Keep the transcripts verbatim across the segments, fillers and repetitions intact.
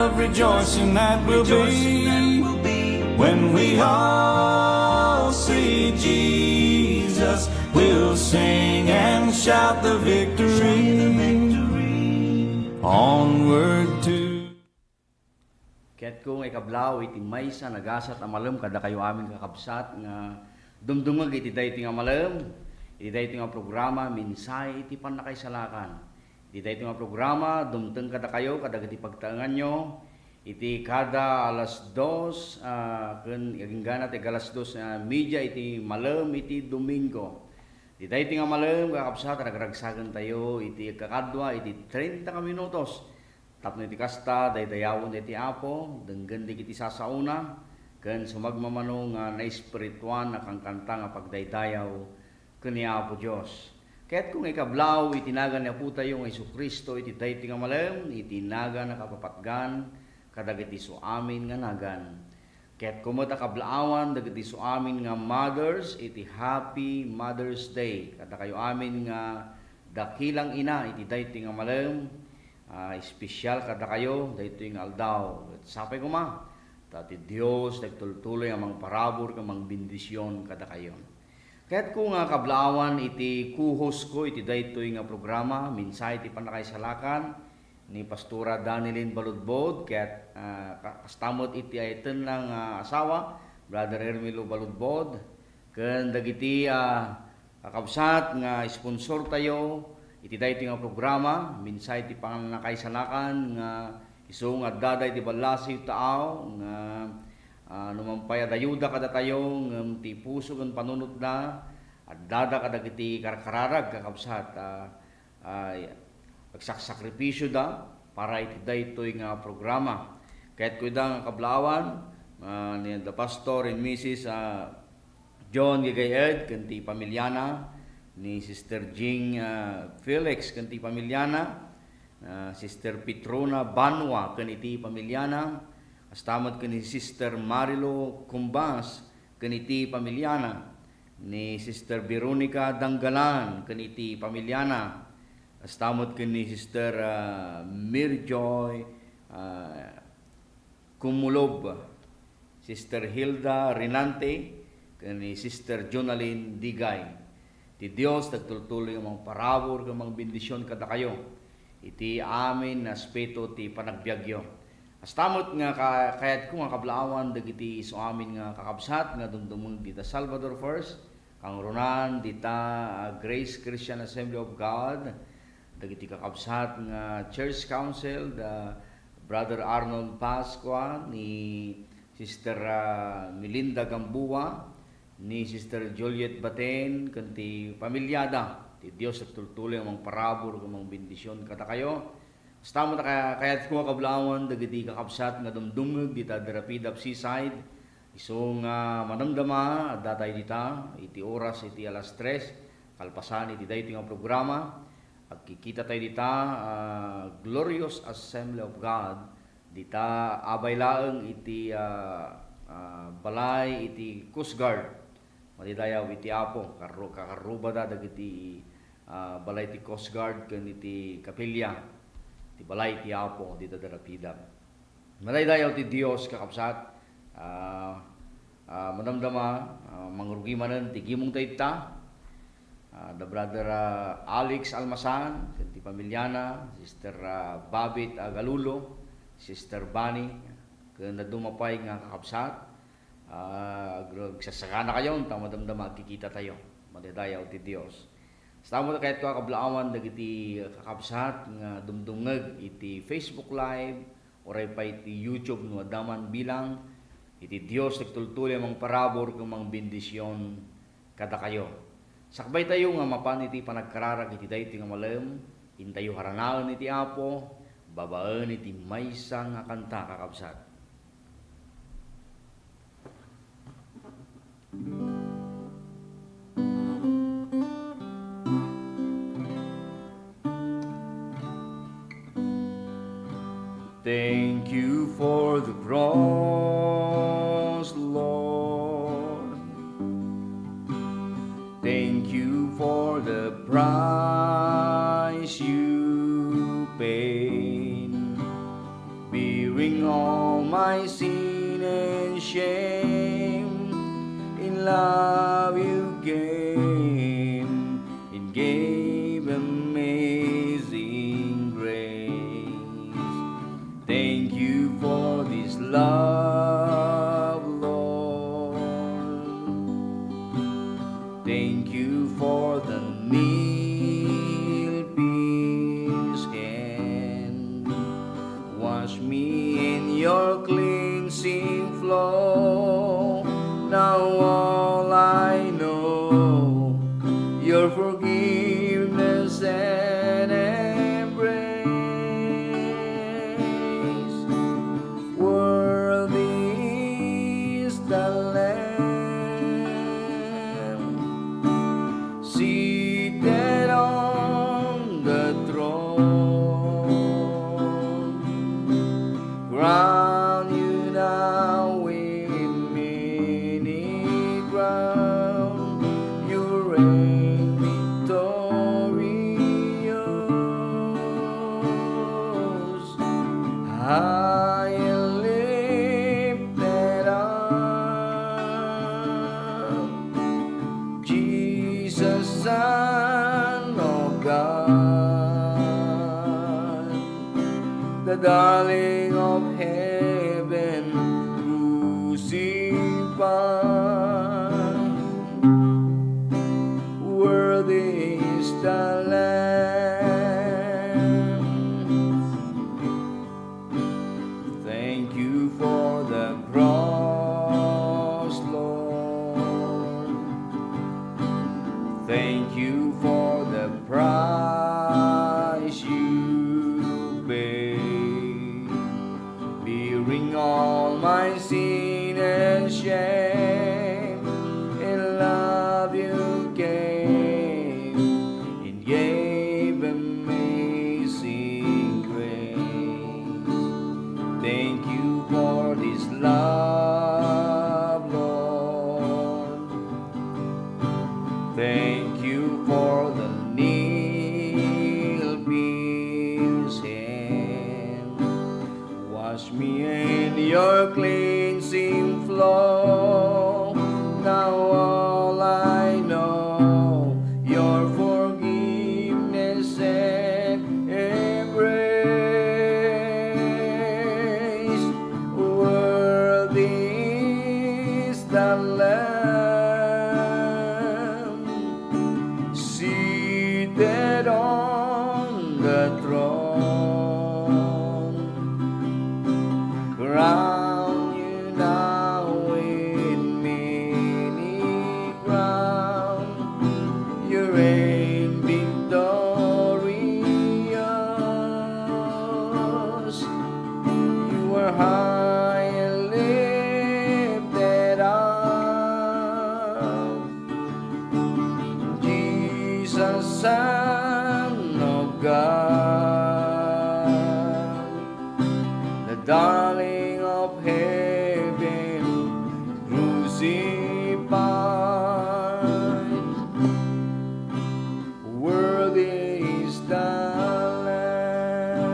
of rejoicing that will be when we all see Jesus. We'll sing and shout the victory. Onward to Ket kung ikablaw iti maysa nagasat a malem kadakayo amin kakabsat nga dumdumngeg iti daytoy nga malem, iti daytoy nga programa, Mensahe iti Pannakaisalakan. Iti daytoy nga programa, dumteng kadakayo kadagiti pagtaenganyo iti kada alas dos, ah, ken agingga ti alas dos nga media iti malem iti Domingo. Iti daytoy nga malem, kakabsat, ragragsakentayo iti agkakadua iti treinta nga minutos. Tapno iti kasta, daydayawen ti Apo, denggen dagiti sasaona, ken sumagmamano nga naespirituan a kankanta nga pagdaydayaw ken ni Apo Dios. Kayatko nga ikablaw iti nagan ni Apotayo nga Jesu-Cristo iti daytoy nga malem, iti nagan a kapapatgan kadagiti isu amin nga nagan. Kayatko met a kablaawan dagiti isu amin nga mothers iti Happy Mother's Day. Kadakayo amin nga dakilang ina iti daytoy nga malem, ah, espesial kadakayo daytoy nga aldaw. Ket sapay koma, ta ti Dios nagtultuloy a mangparabur ken mangbendision kadakayo. Kayatko nga kablaawan iti co-host ko iti daytoy nga programa, Mensahe ti Pannakaisalakan, ni Pastora Danilyn Baludbod, ket, ah, ka-, kasta met iti aytenna nga asawa, Brother Hermilo Baludbod, ken dagiti, ah, kakabsat nga sponsortayo iti daytoy nga programa, Mensahe ti Pannakaisalakan, nga isu nga addada iti ballasiw taaw nga, ah, no man pay a dayuda kadatayo, ngem ti puso ken panunotda, addada kadagiti karkararag, kakabsat, ah, ay, agsaksakripisioda para iti daytoy nga programa. Kayatko ida nga kablaawan, ah, ni the Pastor and Missus, ah, John Gigay Ed ken ti pamilyana, ni Sister Jing, ah, Felix ken ti pamilyana, ah, Sister Petrona Banwa ken iti pamilyana, kasta met ken ni Sister Marilo Cumbas ken iti pamilyana, ni Sister Veronica Danggalan ken iti pamilyana, kasta met ken ni Sister, ah, Mirjoy, ah, Kumulob, Sister Hilda Renante, ken ni Sister Jonalyn Digay. Ti Dios nagtultuloy nga mangparabur ken mangbendision kadakayo iti amin nga aspeto ti panagbiagyo. Kasta met nga ka-, kayatko nga kablaawan dagiti isu amin nga kakabsat nga dumdumngeg dita Salvador First, kangrunaan dita, ah, Grace Christian Assembly of God, dagiti kakabsat nga Church Council, da Brother Arnold Pascua, ni Sister, ah, Melinda Gamboa, ni Sister Juliet Baten, ken ti pamilyada. Ti Dios agtultuloy a mangparabur ken mangbendision kadakayo. Kasta met a kay-, kayatko a kablaawan dagiti kakabsat nga dumdumngeg dita Darapidap Seaside. Isu nga madamdama, adda tayo dita iti oras iti alas tres, kalpasan iti daytoy nga programa. Agkikita tayo dita, ah, Glorious Assembly of God, dita abay laeng iti, ah, ah, balay iti Coast Guard. Madidayaw iti Apo, karru-, kakarrubada dagiti, ah, balay ti Coast Guard ken iti kapilya ti balay ti Apo dita Darapidap. Madaydayaw ti Dios, kakabsat. Ah, ah, madamdama, ah, mangrugi manen ti gimong ta ita. Ah, da Brother, ah, Alex Almasan, ken ti pamilyana, Sister, ah, Babit Agalulo, Sister Bani, ken dadduma pay nga kakabsat. Ah, agru-, agsasaganakayon, ta madamdama, agkikitatayo. Madaydayaw ti Dios. Kasta met kayatko a kablaawan dagiti kakabsat nga dumdumngeg iti Facebook Live, uray pay iti YouTube no adda man bilang, iti Dios nagtultuloy a mangparabur ken mangbendision kadakayo. Sakbaytayo nga mapan iti panagkararag iti daytoy nga malem, intayo haranaen iti Apo, babaen iti maysa nga kanta, kakabsat. Thank you for the cross, Lord. Thank you for the price you paid, bearing all my sin and shame. In love you came and gave amazing grace. Thank you for this love, Lord. Thank you for the nail pierced hand. Wash me in your cleansing flow. Now all I know, your forgiveness and embrace. Worthy is the Lamb seated on the throne. Crown you now with many crowns. You reign victorious. High and lifted up, Jesus, Son of God, the darling of heaven, crucified. Worthy is the Lamb. Thank you for the cross, Lord. Thank you for the price you paid, bearing all my sin and shame. In love you came and gave amazing grace. Thank you for this love, Lord. Thank you for the nail pierced hand. Wash me in your cleansing flow. Now all I know, your forgiveness and embrace. Worthy is the Lamb seated on the throne. Crown you now with many crowns. You reign victorious. You are high and lifted up, Jesus, Son of God, the darling of heaven, crucified. Worthy is the Lamb.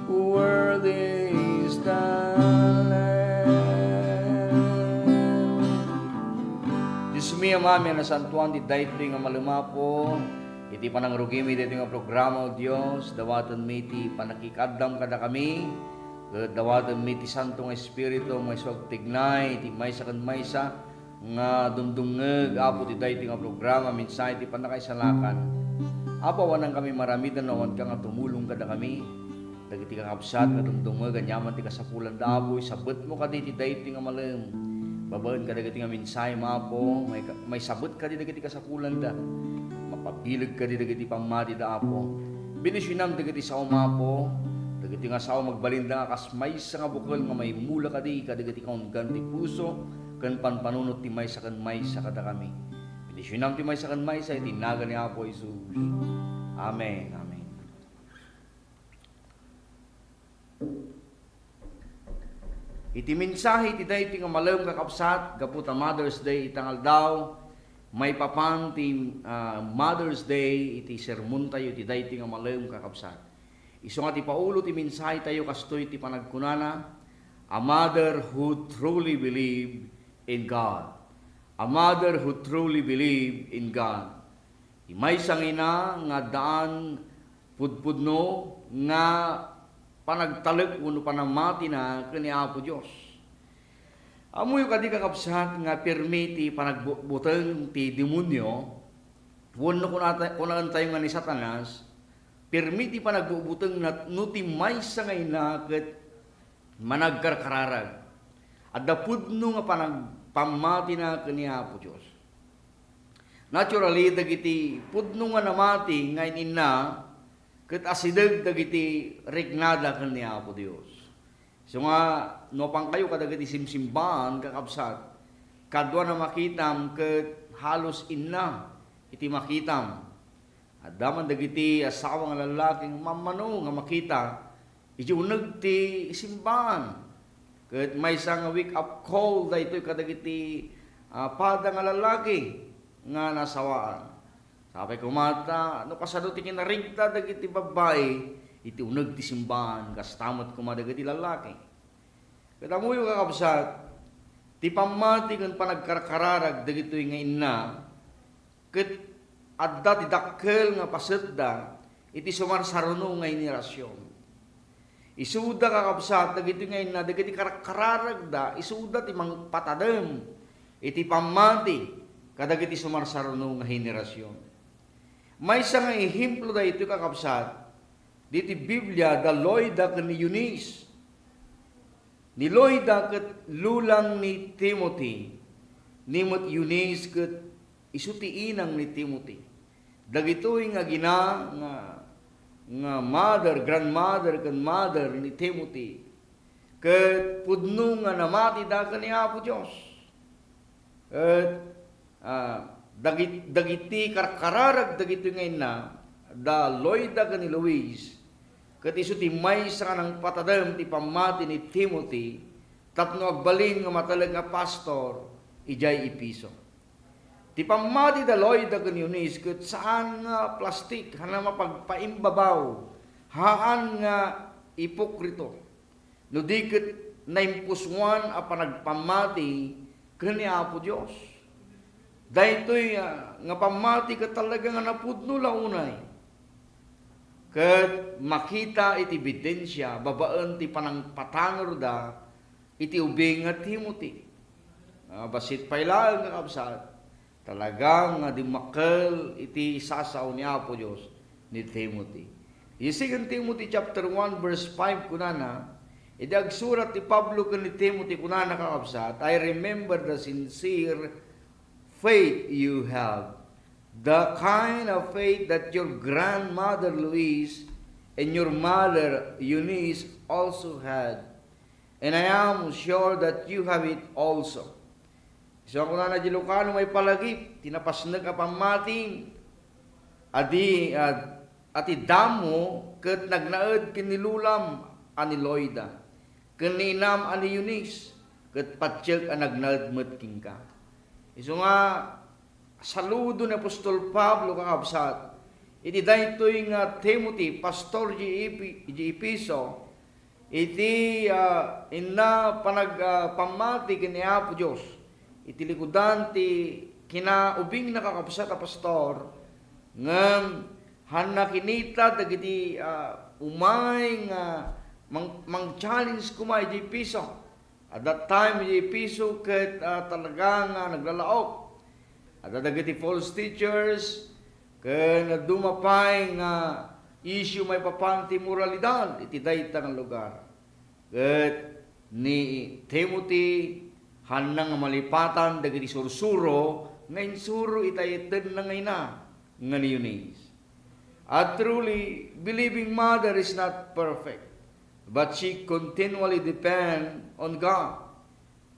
Worthy is the Lamb. Diosmi, Amami a nasantoan, ti daytoy nga malem, Apo, iti panangrugimi daytoy nga programa, O Dios, dawatenmi ti pannakikaddam kadakami, ket dawatenmi ti Santo nga Espiritu nga isu agtignay iti maysa ken maysa nga dumdumngeg, Apo, ti daytoy nga programa, mensahe ti pannakaisalakan. Apo, awanankami maramiden no awanka nga tumulong kadakami, dagiti kakabsat nga dumdumngeg aniaman ti kasapulanda, Apo, isabetmo kadi ti daytoy nga malem. Babaen kadagiti nga mensahe, Apo, may, maisabet kadi dagiti kasapulanda. Mapabileg kadi dagiti pammatida, Apo. Bendisionam dagiti saom, Apo, dagiti nga sao magbalinda nga kas maysa nga bukel nga maimula kadi kadagiti kaunggan ti puso ken panpanunot ti maysa ken maysa kadakami. Bendisionam ti maysa ken maysa iti nagan ni Apo Jesus. Amen. Amen. Iti mensahe iti daytoy nga malem, kakabsat, gapu ta Mother's Day ita nga aldaw, maipapan ti, ah, Mother's Day iti sermontayo iti daytoy nga malem, kakabsat. Isu nga ti paulo ti mensahetayo kastoy ti panagkunana, "A mother who truly believe in God." A mother who truly believe in God. Ti maysa nga ina nga addaan pudpudno nga panagtalek wenno panammatina ken ni Apo Dios. Ammoyo kadi, kakabsat, nga pirmi ti panagbutbuteng ti demonio, wenno kunata-, kunaentayo nga ni Satanas, pirmi ti panagbutbutengna no ti maysa nga ina ket managkarkararag. Adda pudno nga panag-, pammatina ken ni Apo Dios. Naturally, dagiti pudno nga namati nga in-inna ket asideg dagiti riknada ken ni Apo Dios. Isu nga, no apankayo kadagiti simsimbaan, kakabsat, kaduana makitam ket halos inna iti makitam. Adda man dagiti asawa nga lallaki nga mammano nga makita iti uneg ti simbaan. Ket maysa nga wake-up call daytoy kadagiti, ah, pada nga lallaki nga nasawaan. Sapay koma ta no kasano ti kinarigta dagiti babbai iti uneg ti simbaan, kasta met koma dagiti lallaki. Ket ammoyo, kakabsat, ti pammati ken panagkarkararag dagitoy nga inna, ket adda ti dakkel nga pasetda iti sumarsaruno nga henerasion. Isuda, kakabsat, dagitoy nga inna, dagiti karkararagda, isuda ti mangpatadem iti pammati kadagiti sumarsaruno nga henerasion. Maysa nga ehemplo daytoy, kakabsat, diti Biblia, da Loida ken ni Eunice. Ni Loida ket lulang ni Timothy, ni met Eunice ket isu ti inang ni Timothy. Dagitoy nga agina nga, nga mother, grandmother, ken mother ni Timothy, ket pudno nga namatida ken ni Apo Dios. Ket, ah, dagit-, dagiti karkararag dagitoy nga inna, da Loida ken ni Luis, ket isu ti maysa nga nangpatadem ti pammati ni Timothy tapno agbalin nga matalek nga pastor idiay Efeso. Ti pammati da Loida ken Eunice ket saan nga plastik, haan nga mapagpaimbabaw, haan nga ipokrito, no di ket naimpusoan a panagpammati ken ni Apo Dios. Daytoy, ah, nga pammati ket talaga nga napudno la unay. Ket makita iti ebidensia babaen ti panangpatangerda iti ubing nga Timothy. Ah, bassit pay laeng, kakabsat, talaga nga dimmakkel iti isasao ni Apo Dios ni Timothy. Iti Second Timothy chapter one, verse five, kunana, idi agsurat ti Pablo ken ni Timothy, kunana, kakabsat, "I remember the sincere faith you have, the kind of faith that your grandmother Lois and your mother Eunice also had. And I am sure that you have it also." Isu a kunana di Lucano, maipalagip ti napasnek a pammati a di, a, a ti damo ket nagnaed ken ni lulam a ni Loida, ken ni inam a ni Eunice, ket patiek a nagnaed met kenka. Isu nga saludo ni apostol Pablo, kakabsat, iti daytoy nga Timothy, pastor di Epi-, di Efeso, iti, ah, inna panag-, ah, pammati ken ni Apo Dios iti likudan ti kinaubingna, kakabsat a pastor, ngem hanna kinita dagiti, ah, umay nga mang-, mang-challenge koma iti Efeso. At that time, iti Efeso ket, ah, talaga nga naglalaok. Adda dagiti false teachers, ken dadduma pay nga issue maipapan ti moralidad iti dayta nga lugar. Ket ni Timothy, hanna nga malipatan dagiti sursuro nga insuro iti ay-atenna nga ina nga ni Eunice. A truly believing mother is not perfect, but she continually depend on God.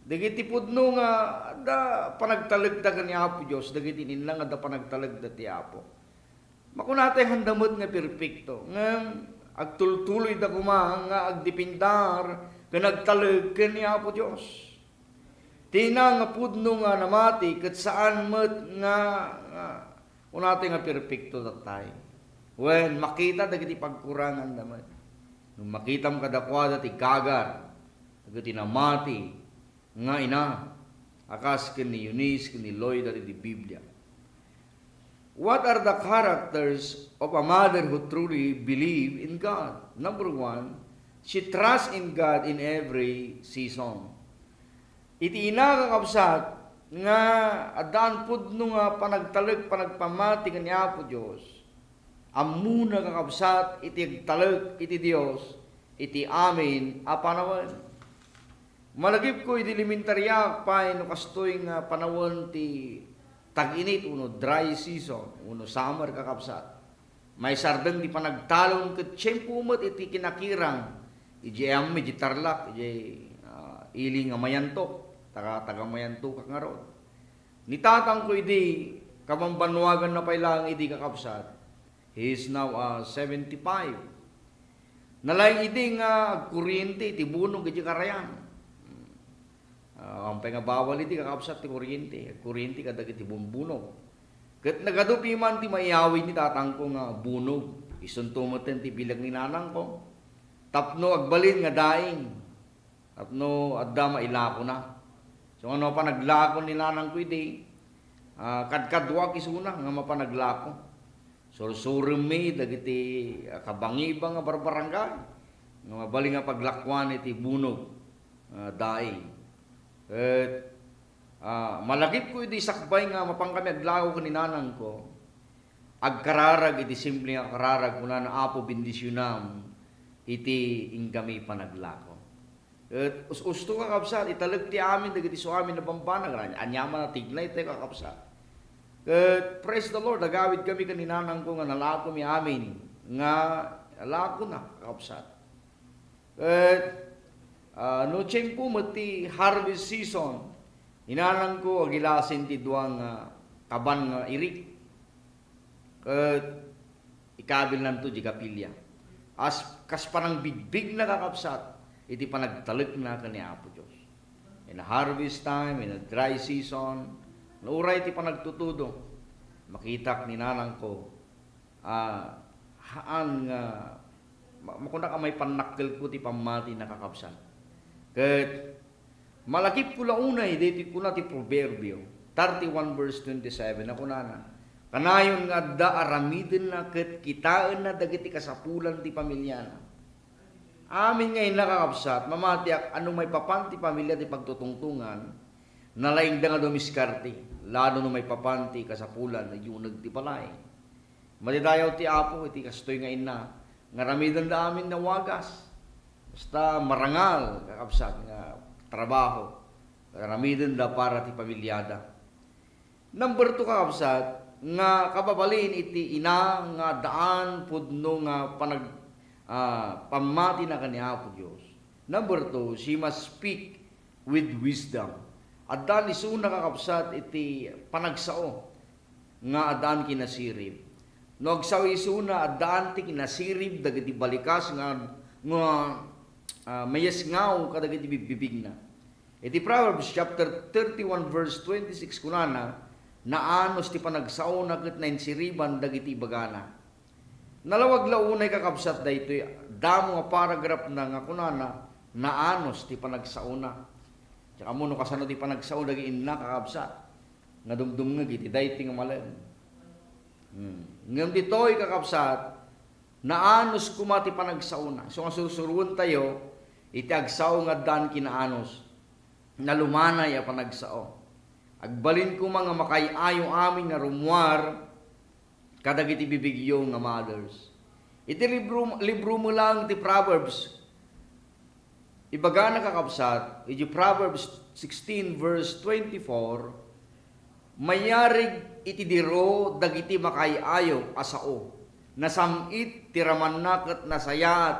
Dagiti pudno nga adda panagtalekda ken ni Apo Dios, dagiti inna nga adda panagtalekda ti Apo. Makunatay handa met nga perpekto, ngem agtultuloyda koma nga agdependar ken agtalek ken ni Apo Dios. Ti ina nga pudno nga namati ket saan met nga, nga kunatay nga perpekto tatay. Wen, makita dagiti pagkuranganda met. No makitam kadakuada ti gagar dagiti namati nga ina, a kas ken ni Eunice ken ni Loida iti Biblia. What are the characters of a mother who truly believe in God? Number one, she trusts in God in every season. Iti ina, kakabsat, nga addaan pudno nga panagtalek, panagpamati ken ni Apo Dios, ammona, kakabsat, iti agtalek iti Dios iti amin a panawen. Malagipko idi elementariaak pay no kastoy nga panawen ti tag-init wenno dry season wenno summer, kakabsat. Maisardeng ti panagtalon ket tiempo met iti kinakirang idiay amin idiay Tarlac, idiay, ah, ili nga Mayanto, taga, taga Mayanto kak ngarud. Ni tatangko idi, kabambannuaganna pay laeng idi, kakabsat. He is now, ah, seventy-five. Nalaing idi nga agkuryente iti bunog iti karayan. Ah, awan pay nga bawal idi, kakabsat, ti kuryente. Agkuryente kadagiti bumbunog. Ket nagadu piman ti maiyawid ni tatangko nga bunog. Isunto metten ti bileg ni nanangko. Tapno agbalin nga daing. Tapno adda mailakona. So, nga no panaglako ni nanangko idi, ah, kadkaduak isuna nga mapanaglako. Sursuremmi dagiti, ah, kabangibang a barbarangay nga mabalin nga paglakuan iti bunog, ah, daing. Ket, ah, malagipko idi sakbay nga mapankami aglako ken ni nanangko, agkararag iti simple nga kararag, kunana, "Apo, bendisionam iti inkami panaglako." Ket us-usto, kakabsat, italek ti amin dagiti isuamin a bambanag. Ania-, aniaman a tignay tayo, kakabsat. Ket praise the Lord, agawidkami ken ni nanangko nga nalakomi amin nga lakona, kakabsat. Ket, ah, no tiempo met ti harvest season, ni nanangko agilasin ti dua nga kaban nga irik. Ket ikabilnanto diay kapilya. As, kas panangbigbigna, kakabsat, iti panagtalekna ken ni Apo Dios. In a harvest time, in a dry season, no uray ti panagtutudo, makitak ni nanangko, ah, haan nga, ma-, makunak a maipannakkelko ti pammatina, kakabsat. Ket malagipko la unay daytoy kuna ti Proverbio thirty-one verse twenty-seven a kunana, "Kanayon nga adda aramidenna ket kitaenna dagiti kasapulan ti pamiliana." Amin nga inna, kakabsat, mamatiak a no maipapan ti pamilia ti pagtutungtongan, nalaingda nga dumiskarte, lalo no maipapan ti kasapulan a yuneg ti balay. Madidayaw ti Apo iti kastoy nga inna, nga aramidenda amin nga wagas. Basta marangal, kakabsat, nga trabaho, aramidenda para ti pamiliada. Number two, kakabsat, nga kababalin iti ina nga addaan pudno nga panag-, ah, pammatina ken ni Apo Dios. Number two, she must speak with wisdom. Addaan isuna, kakabsat, iti panagsao nga addaan kinasirib. No agsao isuna, addaan ti kinasirib dagiti balikas nga, nga, ah, mayesngaw kadagiti bigbibigna. Iti Proverbs chapter thirty-one verse twenty-six kunana, "Naanus ti panagsaona ket nainsiriban dagiti ibagana." Nalawag la unay, kakabsat, daytoy damo nga paragraph na nga kunana, "Naanus ti panagsaona." Diak ammo no kasano ti panagsao dagiti inna, kakabsat, nga dumdumngeg iti daytoy nga malem. Hmm. Ngem ditoy, kakabsat, naanus koma ti panagsaona. So, nga sursuruentayo iti agsao nga addaan kinaanus, nalumanay a panagsao. Agbalin koma nga makaay-ayo amin nga rummuar kadagiti bibigyo nga mothers. Iti libro, libro met laeng ti Proverbs, ibagana, kakabsat, iti Proverbs sixteen verse twenty-four, "Mayarig iti diro dagiti makaay-ayo a sao, nasam-it ti ramanna ket nasayaat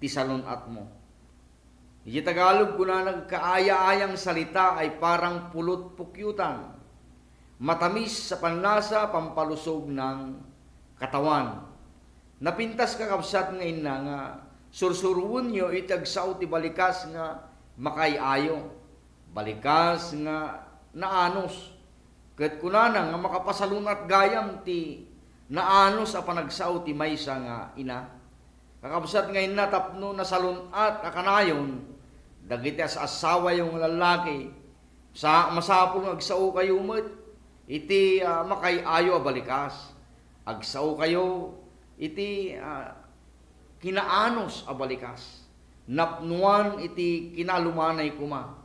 ti salun-atmo." Iti Tagalog, kunana, "Kaaya-ayang salita ay parang pulot pukyutan. Matamis sa panlasa, pampalusog ng katawan." Napintas, kakabsat, nga inna nga sursuruenyo iti agsao ti balikas nga makaay-ayo. Balikas nga naanus. Ket kunana nga makapasalun-at gayam ti naanus a panagsao ti maysa nga ina. Kakabsat nga inna, tapno nasalun-at a kanayon dagiti as-asawayo nga lallaki, sa-, masapul nga agsaokayo met iti, ah, makaay-ayo a balikas. Agsaokayo iti, ah, kinaanus a balikas. Napnuan iti kinalumanay koma.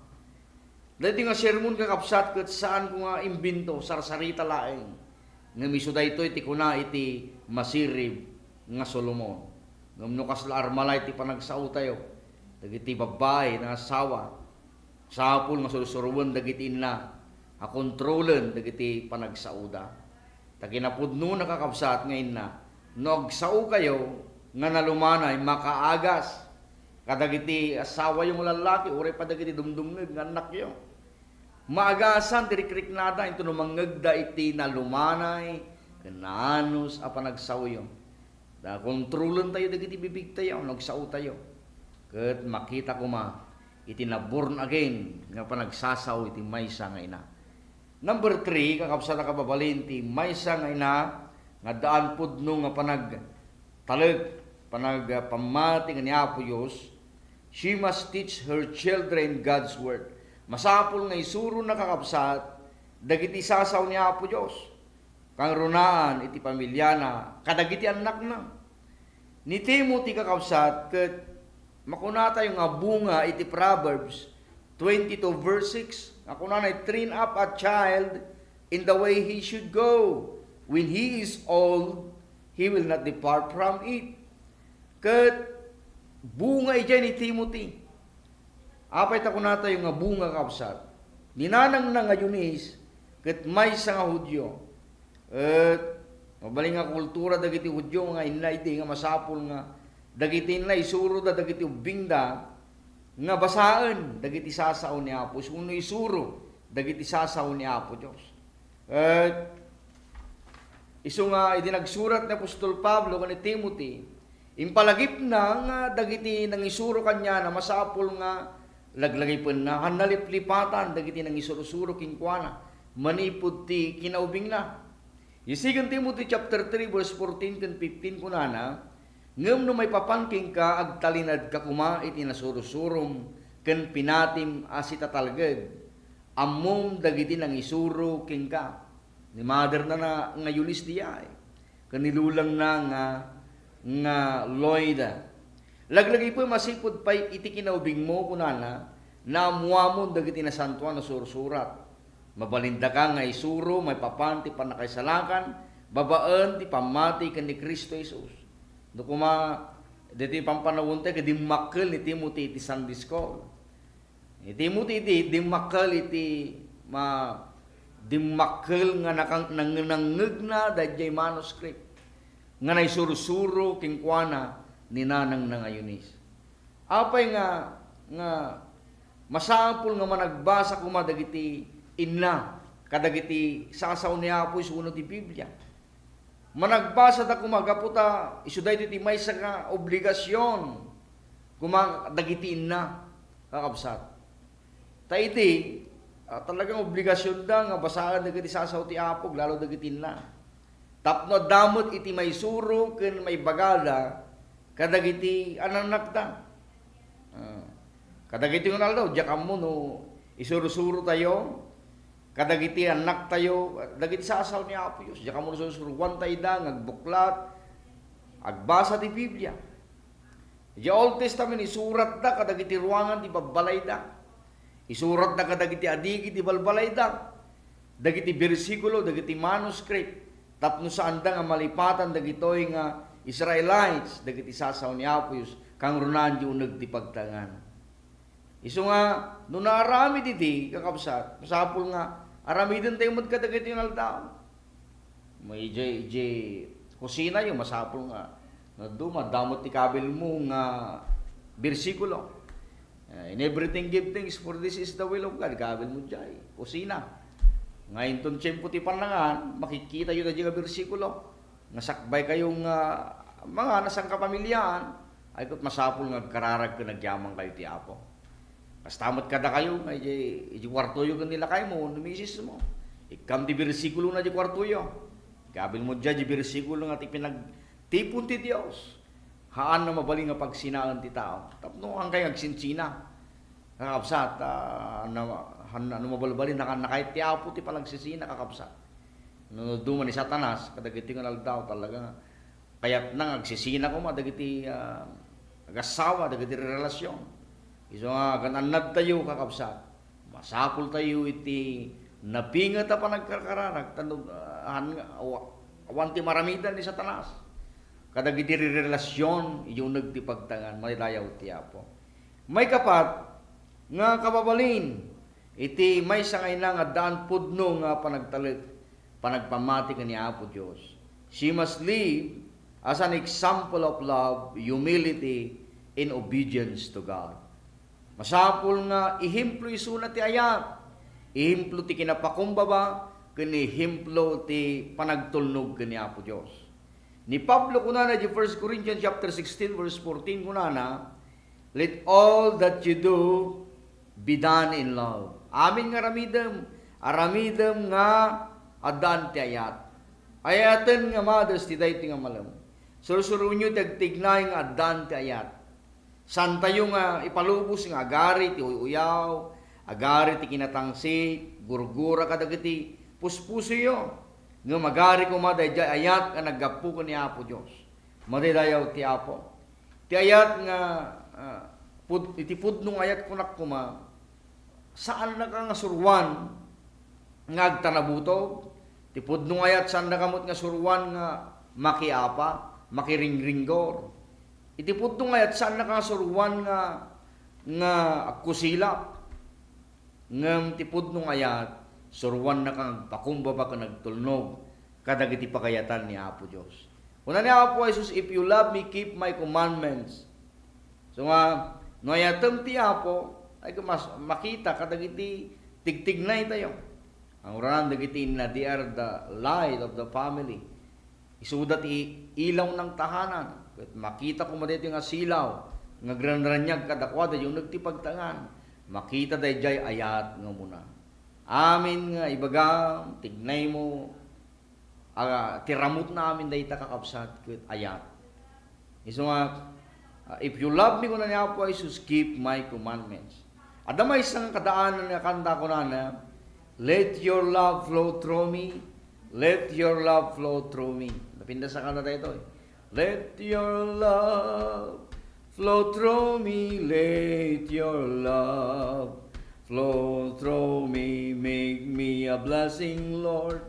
Daytoy nga sermon, kakabsat, ket saanko nga imbento, sarsarita laeng. Ngem isu daytoy ti kuna iti masirib nga Solomon. Ngem no kasla armalay ti panagsaotayo, dagiti babbai nga asawa, sapul nga sursuroen dagiti inna a kontrolen dagiti panagsaoda. Ta kinapudnona, kakabsat, nga inna, no agsaokayo nga nalumanay, makaagas kadagiti asawayo nga lallaki, uray pa dagiti dumdumngeg nga annakyo. Maagasan ti rikriknada intono mangngegda iti nalumanay ken naanus a panagsaoyo. Ta kontrolentayo dagiti bibigtayo no agsaotayo. Ket makita koma iti na-born again nga panagsasao iti maysa nga ina. Number three, kakabsat a kababalin, ti maysa nga ina nga addaan pudno nga panagtalek, panagpammati ken ni Apo Dios, she must teach her children God's word. Masapul nga isurona, kakabsat, dagiti sasao ni Apo Dios, kangrunaan iti pamiliana kadagiti annakna. Ni Timothy, kakabsat, ket makunatayo nga bunga iti Proverbs twenty-two verse six, nga kunana, "Train up a child in the way he should go. When he is old, he will not depart from it." Ket bunga idiay ni Timothy. Apay ta kunatayo nga bunga, kabsat? Ni nanangna nga Eunice ket maysa nga Judio. Et mabalin nga kultura dagiti Judio nga inna idi nga masapul nga dagiti inna isuroda dagiti ubbingda nga basaen dagiti sasao ni Apo, wenno isuro dagiti sasao ni Apo Dios. Et isu nga idi nagsurat ni apostol Pablo ken ni Timothy, impalagipna nga dagiti nangisuro kaniana masapul nga laglagipenna, haan naliplipatan dagiti nangisurosuro kenkuana manipud ti kinaubingna. Iti Second Timothy chapter three, verse fourteen ken fifteen, kunana, "Ngem no maipapan kenka, agtalinaedka koma iti nasurosurom ken pinatim a sitatalged. Ammom dagiti nangisuro kenka." Ni mother na, na nga Eunice diay, ken ni lolangna nga, nga Loida. Laglagipem a sipud pay iti kinaubingmo, kunana, naammuamon dagiti nasantoan a sursurat. Mabalindaka nga isuro maipapan ti pannakaisalakan babaen ti pammati ken ni Cristo Jesus. No koma, ditoy pampanawontayo, ket dimmakkel ni Timothy iti Sunday school. Ni Timothy idi, dimmakkel iti ma-, dimmakkel nga nakang-, nangnangngegna daydiay manuscript nga naisursuro kenkuana ni nanangna nga Eunice. Apay nga, nga masapul nga managbasa koma dagiti inna kadagiti sasao ni Apo Dios wenno ti Biblia? Managbasada koma gapu ta isu daytoy ti maysa nga obligasion koma dagiti inna, kakabsat. Ta iti, ah, talagang obligasionda nga basaen dagiti sasao ti Apo, lalo dagiti inna. Tapno adda met iti maisuro ken maibagada kadagiti ananakda. Ah, kadagiti nga aldaw, diak ammo no isursurotayo kadagiti annaktayo, dagiti sasao ni Apo Dios. Diak ammo no sursuroanta ida nga agbuklat, agbasa ti Biblia. Idiay Old Testament, isuratda kadagiti ruangan ti babbalayda. Isuratda kadagiti adigi ti balbalayda. Dagiti bersikulo, dagiti manuscript, tapno saanda nga malipatan dagitoy nga Israelites, dagiti sasao ni Apo Dios, kangrunaan ti uneg ti pagtaengan. Isu nga, no naaramid idi, kakabsat, masapul nga aramidentayo met kadagitoy nga aldaw. Mo idiay, idiay kusinayo, masapul nga no adda met ti kabilmo nga bersikulo. Eh, "In everything give thanks, for this is the will of God." Kabilmo diay kusina. Nga inton tiempo ti pannangan, makitkitayo daydiay nga bersikulo nga sakbaykayo nga mangan a sangkapamiliaan, ay ket masapul nga agkararag ken agyamankayo ti Apo. Kasta met kadakayo nga idiay, idiay kuartoyo ken ni lakaymo wenno misismo. Ikkam ti bersikulona idiay kuartoyo. Ikkabilmo idiay ti bersikulo nga ti pinagtipon ti Dios. Haan a mabalin nga pagsinaen ti tao. Tapno hankay nga agsinsina. Kakabsat, ah, na, han-, no mabalbalin, naka-, nakayat ti Apo ti panagsisina, kakabsat. No, duma ni Satanas, kadagiti nga aldaw, talaga nga kayatna nga agsisina koma dagiti, ah, agassawa, dagiti relasion. Isu nga, kan-annadtayo, kakabsat, masapultayo iti napinget a panagkarkararag, tan, ah, han-, awa-, awan ti maramidan ni Satanas kadagiti relasion, idiay uneg ti pagtaengan, maidayaw ti Apo. Maikapat nga kababalin, iti maysa nga ina nga addaan pudno nga panagtalek, panagpamati ken ni Apo Dios. She must live as an example of love, humility, and obedience to God. Masapul nga ehemplo isuna ti ayat, ehemplo ti kinapakumbaba, ken ehemplo ti panagtulnog ken ni Apo Dios. Ni Pablo kunana iti First Corinthians chapter sixteen, verse fourteen, kunana, "Let all that you do be done in love." Amin nga aramidem, aramidem nga addaan ti ayat. Ayaten nga mades ti daytoy nga malem. Sursuroenyo ti agtignay nga addaan ti ayat. Saantayo nga ipalubos nga agari ti uy-uyaw, agari ti kinatangsit, gurgura kadagiti puspusoyo, ngem agari koma daydiay ayat nga naggapu ken ni Apo Dios. Madaydayaw ti Apo. Ti ayat nga, ah, pud-, iti pudno nga ayat kunak koma, saannaka nga suruan nga agtanabutog. Ti pudno nga ayat, saannaka met nga suruan nga makiapa, makiringringgor. Iti pudno nga ayat, saannaka nga suruan nga, nga agkusilap. Ngem ti pudno nga ayat, suruannaka nga agpakumbaba ken agtulnog kadagiti pagayatan ni Apo Dios. Kuna ni Apo Jesus, "If you love me, keep my commandments." So nga, no ayatem ti Apo, ay mas makita kadagiti tigtignaytayo. Ang uranan dagiti inna, they are the light of the family. Isuda ti ilaw ng tahanan. Ket makita koma daytoy nga silaw nga agranraniag kadakuada, idiay uneg ti pagtaengan. Makita daydiay ayat nga umuna. Amin nga ibagam, tignaymo, aga, ti ramutna amin dayta, kakabsat, ket ayat. Isu nga, ah, "If you love me," kuna ni Apo Jesus, "keep my commandments." Adda maysa nga kadaanan nga kanta, kunana, "Let your love flow through me, let your love flow through me." Napintas a kanta daytoy. "Let your love flow through me, let your love flow through me, make me a blessing, Lord,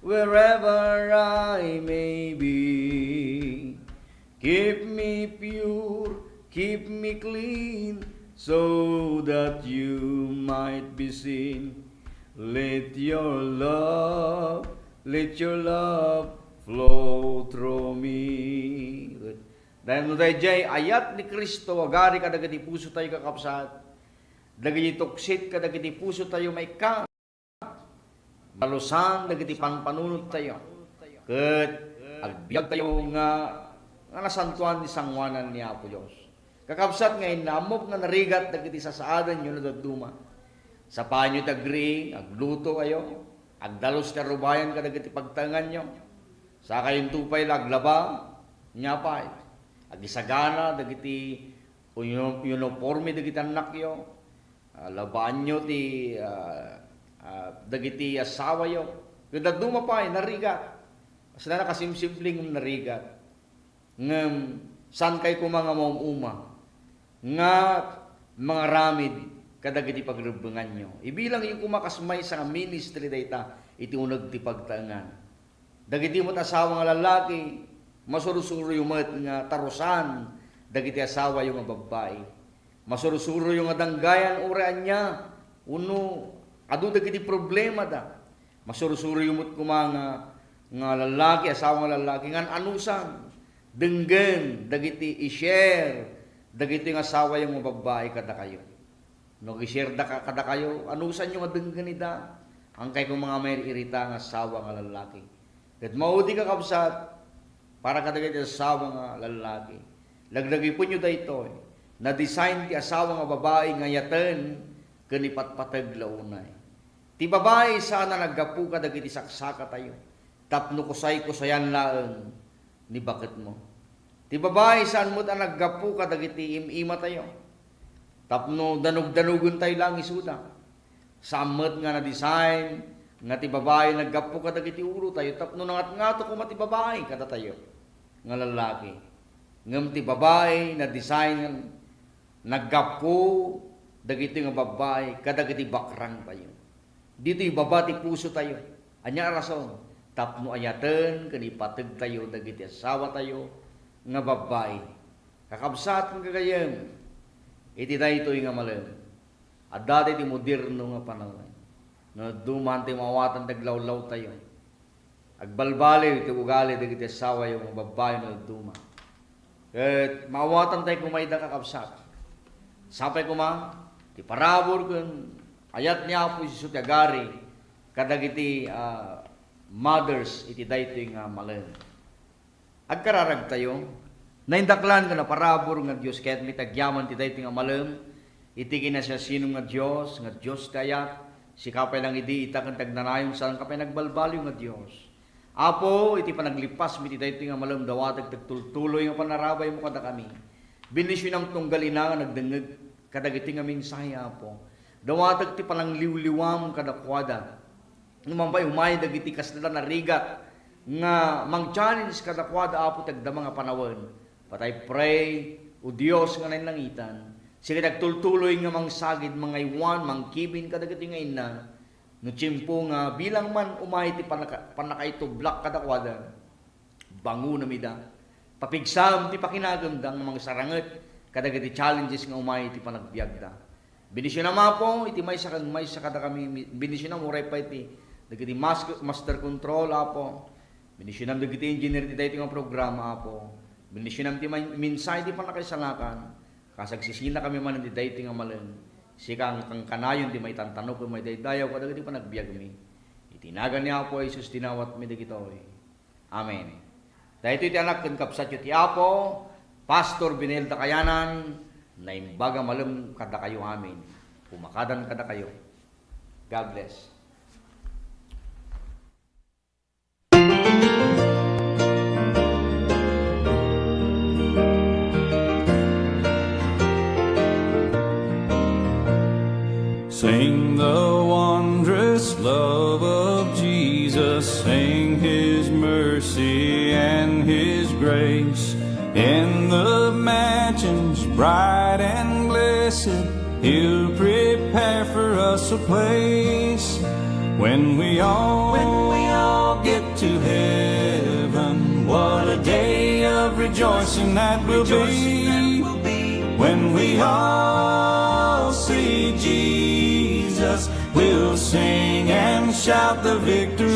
wherever I may be. Keep me pure, keep me clean, so that you might be seen. Let your love, let your love flow through me." Dahil no daydiay ayat ni Cristo agari kadagiti pusotayo, kakabsat, dagiti tuksit kadagiti pusotayo maikkan, dalusan dagiti panpanunottayo, ket agbiagtayo nga, nga nasantoan ti sangoanan ni Apo Dios. Kakabsat nga inna, ammok nga narigat dagiti sasaadanyo no dadduma. Sapaenyo ti agriing, aglutokayo, agdalus ti arubayan kadagiti pagtaenganyo. Sakayonto pay la aglaba, nia pay, agisagana dagiti uni-, uniforme dagiti annakyo, ah, labaanyo ti, ah, ah, dagiti asawayo. Ket dadduma pay, narigat. Kasla nakasimsimple ngem narigat. Ngem saankay koma nga maum-uma nga mangaramid kadagiti pagrebbenganyo. Ibilangyo koma kas maysa nga ministry dayta iti uneg ti pagtaengan. Dagiti met asawa nga lallaki, masursuroyo met nga tarusan dagiti asawayo nga babbai. Masursuroyo nga danggayan uray ania wenno adu dagiti problemada. Masursuroyo met koma nga, nga lallaki, asawa nga lallaki, nga anusan, denggen dagiti i-share dagiti nga asawayo nga babbai kadakayo. No ag-share da ka-, kadakayo, anusanyo nga denggen ida? Hankay koma nga mair-irita nga asawa nga lallaki. Ket maudi, kakabsat, para kadagiti asawa nga lallaki, laglagipenyo daytoy. Na-design ti asawa nga babai nga ayaten ken ipatpateg la unay. Ti babai saan a naggapu kadagiti saksakatayo, tapno kusay-kusayan laeng ni baketmo. Ti babai saan met a naggapu kadagiti im-imatayo, tapno danug-danugentayo laeng isuda. Saan met nga na-design nga ti babai naggapu kadagiti ulotayo tapno nangatngato koma ti babai kadatayo nga lallaki. Ngem ti babai na-design naggapu dagiti nga babbai kadagiti bakrangtayo. Ditoy baba ti pusotayo. Ania a rason? Tapno ayaten ken ipategtayo dagiti asawatayo nga babbai. Kakabsat ken gagayyem, iti daytoy nga malem, adda ti moderno nga panawen. No, duman ti maawatan ti aglawlawtayo. Agbalbaliw ti ugali dagiti asawayo nga babbai no dadduma. Ket maawatantayo koma ida, kakabsat. Sapay koma, ti parabur ken ayat ni Apo Jesus ti agari kadagiti, ah, mothers iti daytoy nga malem. Agkararagtayo, naindaklan nga naparabur nga Dios kayatmi ti agyaman ti daytoy nga malem, iti kinasiasino nga Dios, nga Dios ti ayat, sika pay lang idi ita ken ti agnanayon, saanka pay nagbalbaliw nga Dios. Apo, iti panaglipasmi iti daytoy nga malem, dawatek ti agtultuloy nga panarabaymo kadakami. Bendisionam tunggal ina nga nagdengngeg kadagiti nga mensahe, Apo. Dawatek ti panangliwliwam kadakuada. Umay, umay dagiti kasla a narigat nga mang-challenge kadakuada, Apo, ti agdama nga panawen. But I pray, O Dios nga nainlangitan, sika ti agtultuloy nga mangsagid, mangaywan, mangkibin kadagiti nga inna. No tiempo nga bilang man umay ti pannaka-, pannakaitublak kadakuada, bangonam ida. Papigsam ti pakinagemda nga mangsaranget kadagiti challenges nga umay ti panagbiagda. Bendisionam, Apo, iti maysa ken maysa kadakami. Bendisionam uray pay iti dagiti mas-, master control, Apo. Bendisionam dagiti engineer ti daytoy nga programa, Apo. Bendisionam ti may-, mensahe ti pannakaisalakan. Kas agsisinakami man iti daytoy nga malem, sika nga kankanayon ti maitantanok ken maidaydayaw kadagiti panagbiagmi. Iti nagan ni Apo Jesus ti nawatmi dagitoy. Amen. Daytoy ti anak ken kabsatyo ti Apo, Pastor Benel Dakayanan, naimbag a malem kadakayo amin. Pumakadan kadakayo. God bless. Sing the wondrous love of Jesus, sing his mercy and his grace. In the mansions bright and blessed, he'll prepare for us a place. When we all, when we all get to heaven, what a day of rejoicing that will be. When we all see Jesus, we'll sing and shout the victory.